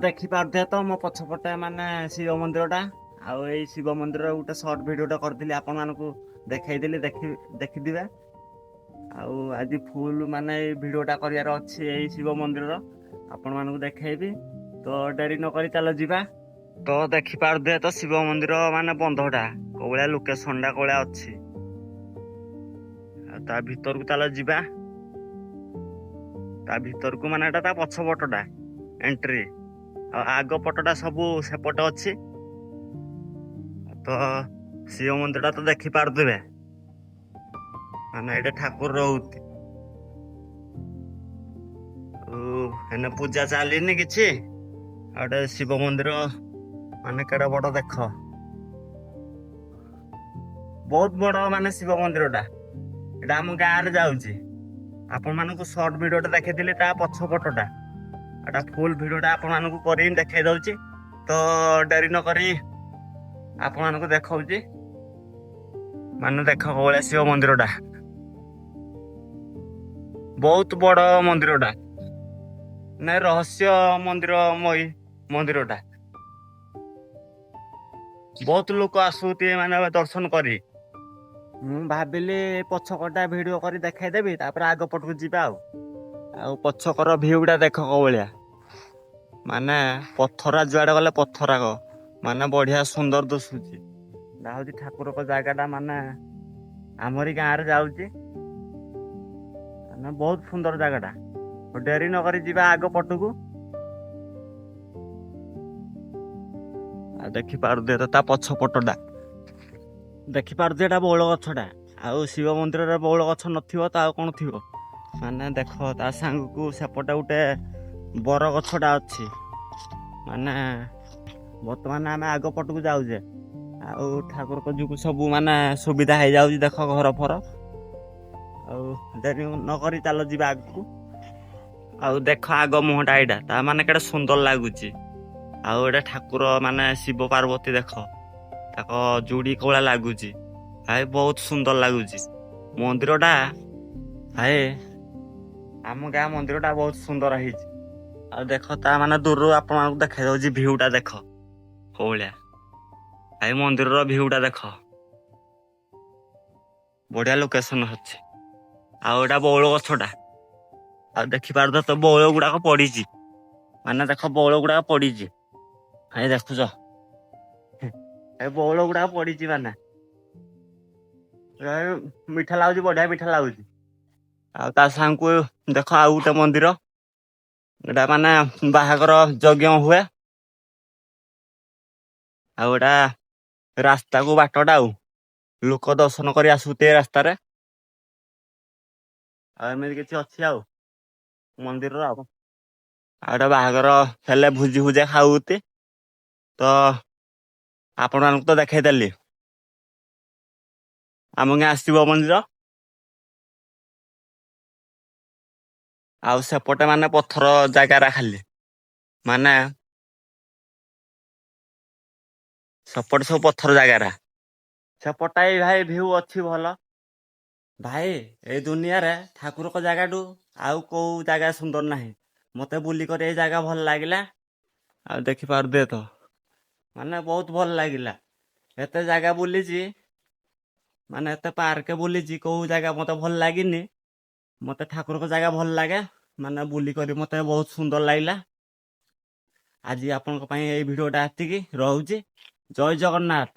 ଦେଖିପାରୁଥିବେ ତ ମୋ ପଛପଟେ ମାନେ ଶିବ ମନ୍ଦିରଟା। ଆଉ ଏଇ ଶିବ ମନ୍ଦିରର ଗୋଟେ ସର୍ଟ ଭିଡ଼ିଓଟା କରିଥିଲି, ଆପଣମାନଙ୍କୁ ଦେଖେଇଥିଲି, ଦେଖିଥିବେ। ଆଉ ଆଜି ଫୁଲ୍ ମାନେ ଏଇ ଭିଡ଼ିଓଟା କରିବାର ଅଛି, ଏଇ ଶିବ ମନ୍ଦିରର ଆପଣମାନଙ୍କୁ ଦେଖେଇବି। ତ ଡେରି ନ କରି ଚାଲ ଯିବା। ତ ଦେଖିପାରୁଥିବେ ତ ଶିବ ମନ୍ଦିର ମାନେ ବନ୍ଧଟା କୋଉ ଭଳିଆ, ଲୋକେସନଟା କୋଉ ଭଳିଆ ଅଛି। ଆଉ ତା ଭିତରକୁ ଚାଲ ଯିବା। ତା ଭିତରକୁ ମାନେ ଏଟା ତା ପଛ ପଟଟା ଏଣ୍ଟ୍ରି, ଆଉ ଆଗ ପଟଟା ସବୁ ସେପଟେ ଅଛି। ତ ଶିବ ମନ୍ଦିରଟା ତ ଦେଖିପାରୁଥିବେ, ମାନେ ଏଇଟା ଠାକୁର ରହୁଛି। ଏନେ ପୂଜା ଚାଲିନି କିଛି। ଆଉ ଗୋଟେ ଶିବ ମନ୍ଦିର ମାନେ କେଡେ ବଡ ଦେଖ, ବହୁତ ବଡ ମାନେ ଶିବ ମନ୍ଦିରଟା। ଏଇଟା ଆମ ଗାଁରେ ଯାଉଛି। ଆପଣମାନଙ୍କୁ ସର୍ଟ ଭିଡିଓଟା ଦେଖେଇଥିଲି ତା ପଛ ପଟଟା, ଏଟା ଫୁଲ ଭିଡିଓଟା ଆପଣମାନଙ୍କୁ କରି ଦେଖେଇ ଦଉଛି। ତ ଡେରି ନ କରି ଆପଣମାନଙ୍କୁ ଦେଖଉଛି। ମାନେ ଦେଖ କୋଉ ଶିବ ମନ୍ଦିରଟା, ବହୁତ ବଡ ମନ୍ଦିରଟା ନାଇଁ, ରହସ୍ୟ ମନ୍ଦିରମୟୀ ମନ୍ଦିରଟା। ବହୁତ ଲୋକ ଆସୁଛନ୍ତି ମାନେ ଦର୍ଶନ କରି। ମୁଁ ଭାବିଲି ପଛକଟା ଭିଡିଓ କରି ଦେଖେଇଦେବି, ତାପରେ ଆଗ ପଟକୁ ଯିବା। ଆଉ ପଛକର ଭିଉଟା ଦେଖ କୋଉ ଭଳିଆ, ମାନେ ପଥରା ଯୁଆଡେ ଗଲେ ପଥରାକ, ମାନେ ବଢିଆ ସୁନ୍ଦର ଦିଶୁଛି। ଏଟା ହଉଛି ଠାକୁରଙ୍କ ଜାଗାଟା, ମାନେ ଆମରି ଗାଁରେ ଯାଉଛି, ମାନେ ବହୁତ ସୁନ୍ଦର ଜାଗାଟା। ଡେରି ନ କରି ଯିବା ଆଗ ପଟକୁ। ଆଉ ଦେଖିପାରୁଥିବେ ତ ତା ପଛ ପଟଟା, ଦେଖିପାରୁଥିବେ ଏଟା ବଉଳ ଗଛଟା। ଆଉ ଶିବ ମନ୍ଦିରରେ ବଉଳ ଗଛ ନଥିବ ତ ଆଉ କଣ ଥିବ? ମାନେ ଦେଖ, ତା ସାଙ୍ଗକୁ ସେପଟେ ଗୋଟେ ବର ଗଛଟା ଅଛି। ମାନେ ବର୍ତ୍ତମାନ ଆମେ ଆଗ ପଟକୁ ଯାଉଛେ, ଆଉ ଠାକୁରଙ୍କ ଯୋଗୁ ସବୁ ମାନେ ସୁବିଧା ହେଇଯାଉଛି। ଦେଖ ଘର ଫର। ଆଉ ଡେରି ନ କରି ଚାଲ ଯିବା ଆଗକୁ। ଆଉ ଦେଖ ଆଗ ମୁହଁଟା ଏଇଟା, ତା ମାନେ କେତେ ସୁନ୍ଦର ଲାଗୁଛି। ଆଉ ଏଇଟା ଠାକୁର ମାନେ ଶିବ ପାର୍ବତୀ, ଦେଖ ତାଙ୍କ ଯୋଡି କୋଉଭଳିଆ ଲାଗୁଛି। ଭାଇ, ବହୁତ ସୁନ୍ଦର ଲାଗୁଛି ମନ୍ଦିରଟା। ଭାଇ, ଆମ ଗାଁ ମନ୍ଦିରଟା ବହୁତ ସୁନ୍ଦର ହେଇଛି। ଆଉ ଦେଖ, ତା ମାନେ ଦୂରରୁ ଆପଣମାନଙ୍କୁ ଦେଖାଇ ଦଉଛି ଭିଉଟା, ଦେଖ କୋଉ ଭଳିଆ। ଭାଇ, ମନ୍ଦିରର ଭିଉଟା ଦେଖ, ବଢିଆ ଲୋକେସନ ଅଛି। ଆଉ ଏଇଟା ବଉଳ ଗଛଟା। ଆଉ ଦେଖିପାରୁଛ ତ ବଉଳ ଗୁଡାକ ପଡିଛି, ମାନେ ଦେଖ ବଉଳ ଗୁଡାକ ପଡିଛି। ଭାଇ, ଦେଖୁଛ, ଏ ବଉଳ ଗୁଡାକ ପଡିଛି, ମାନେ ମିଠା ଲାଗୁଛି, ବଢିଆ ମିଠା ଲାଗୁଛି। ଆଉ ତା ସାଙ୍ଗକୁ ଦେଖ ଆଉ ଗୋଟେ ମନ୍ଦିର, ଏଟା ମାନେ ବାହାଘର ଯଜ୍ଞ ହୁଏ। ଆଉ ଏଟା ରାସ୍ତାକୁ ବାଟଟା, ଆଉ ଲୋକ ଦର୍ଶନ କରି ଆସୁଥିବେ ରାସ୍ତାରେ। ଆଉ ଏମିତି କିଛି ଅଛି ଆଉ ମନ୍ଦିରର। ଆଉ ଏଟା ବାହାଘର ହେଲେ ଭୋଜି ଭୁଜା ଖାଉତି। ତ ଆପଣମାନଙ୍କୁ ତ ଦେଖେଇଦେଲି ଆମ ଗାଁ ଶିବ ମନ୍ଦିର। ଆଉ ସେପଟେ ମାନେ ପଥର ଜାଗାରା ଖାଲି, ମାନେ ସେପଟେ ସବୁ ପଥର ଜାଗାରା। ସେପଟା ବି ଭାଇ ଭିଉ ଅଛି ଭଲ। ଭାଇ, ଏଇ ଦୁନିଆରେ ଠାକୁରଙ୍କ ଜାଗାଠୁ ଆଉ କୋଉ ଜାଗା ସୁନ୍ଦର ନାହିଁ। ମତେ ବୁଲିକରି ଏଇ ଜାଗା ଭଲ ଲାଗିଲା। ଆଉ ଦେଖିପାରୁଥିବେ ତ, ମାନେ ବହୁତ ଭଲ ଲାଗିଲା। ଏତେ ଜାଗା ବୁଲିଛି, ମାନେ ଏତେ ପାର୍କ ବୁଲିଛି, କୋଉ ଜାଗା ମତେ ଭଲ ଲାଗିନି। ମତେ ଠାକୁରଙ୍କ ଜାଗା ଭଲ ଲାଗେ, ମାନେ ବୁଲିକରି ମତେ ବହୁତ ସୁନ୍ଦର ଲାଗିଲା। ଆଜି ଆପଣଙ୍କ ପାଇଁ ଏଇ ଭିଡ଼ିଓଟା ଏତିକି ରହୁଛି। ଜୟ ଜଗନ୍ନାଥ।